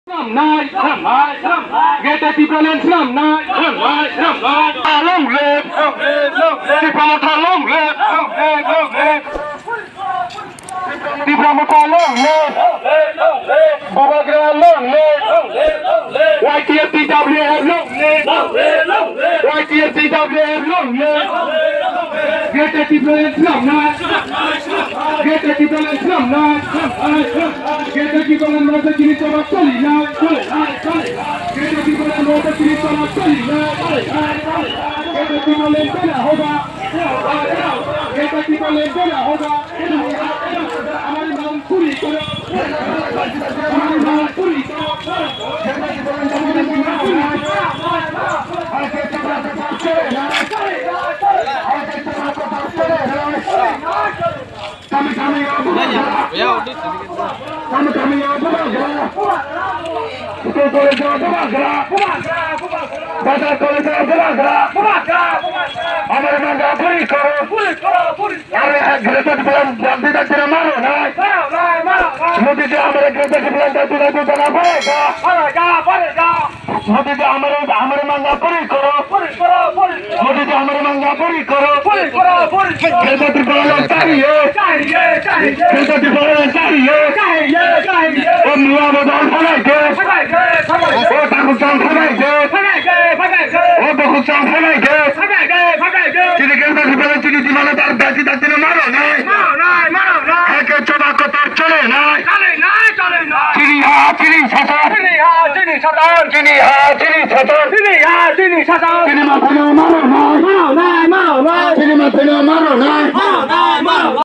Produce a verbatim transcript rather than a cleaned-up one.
Swnamnai, swnamnai, swnamnai. Greater Tipraland swnamnai, swnamnai, swnamnai. Long live, long live, long live. Tipra Motha long live, long live, long live. Tipra Motha long live. Bubagra long live. Y T F T W F long live. Y T F T W F long live. Greater Tipraland swnamnai. Greater Tipraland swnamnai. Greater Tipraland masa chini chaba choli na. Greater Tipraland masa chini chaba choli na. Greater Tipraland pehla hoga. Greater Tipraland pehla hoga. Hamari mang puri karo. Hamari mang puri karo. Greater Tipraland masa chini chaba choli na. Kami kami ya bubagra. Kami kami ya bubagra. School college ya bubagra. Bazar college ya bubagra. Amar manga puri karo. Are ek greater plan jabdi tak tira maro nai. Modi ji amar greater plan jabdi tak tira maro. Modi ji amar amar manga puri karo. Modi ji amar manga puri karo. Greater Tipraland chahiye. Greater Tipraland chahiye. O Miya Bodol phalai de. O Takhuk Chand phalai de. O Takhuk Chand phalai de. Chini Greater Tipraland chini dimana dar dati dati na maro nai. Hake choba kotor chole nai. Chini ha chini sasan. Chini ha chini sasan. Chini ha chini sasan. Chini ha chini sasan. Chini mathano maro nai. Maro nai, maro nai. Chini mathano maro nai. Maro nai.